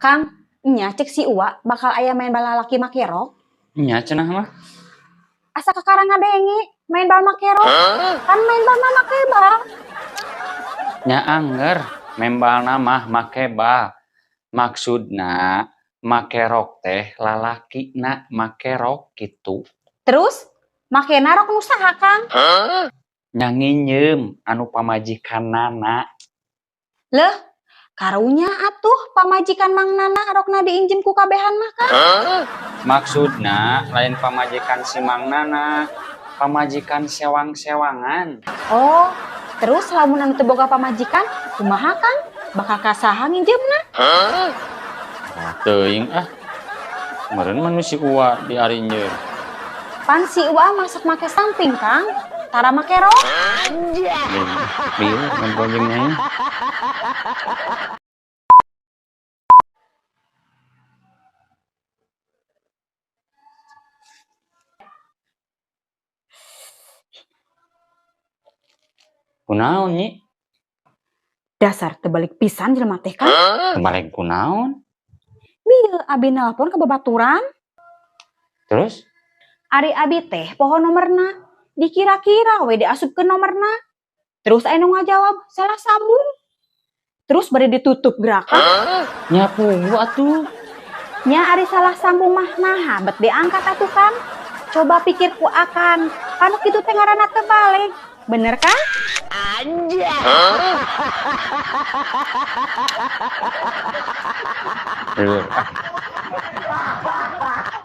Kang, nya cek si Uwa bakal aya main bal lalaki make rok. Nya cenah mah. Asa kakara ngadenge main bal make rok. Kan main bal mah make bal. Nya angger main balna mah make bal. Maksudna make rok teh lalakina make rok kitu. Terus makena rok nu saha, Kang? Nya nginjeum anu pamajikanana. Leuh, karunya atuh pamajikan Mang Nana rokna diinjem ku kabehan mah, Kang. Maksudna lain pamajikan si Mang Nana, pamajikan sewang-sewangan. Oh, terus lamun anu teu boga pamajikan kumaha, Kang? Bakal ka saha nginjeumna? Oh, teuing ah. Meureun mah nu si Uwa diarinjeun. Pan si Uwa masak make samping, Kang. Tara make rok. Lieur ngobrol jeung nyai. Kunaon, Nyi? Dasar tebalik pisan jelema teh, Kang. Tebalik kunaon? Bieu abi nelpon ke babaturan. Terus? Ari abi teh poho nomorna. Dikira-kira we diasupkeun nomorna. Terus aya nu ngajawab salah sambung. Terus bari ditutup gerakan. Nya puguh atuh. Nya ari salah sambung mah naha bet diangkat atuh, Kang. Coba pikir ku akan. Kan kitu teh ngaranna tebalik. Bener kan? Lieur ah.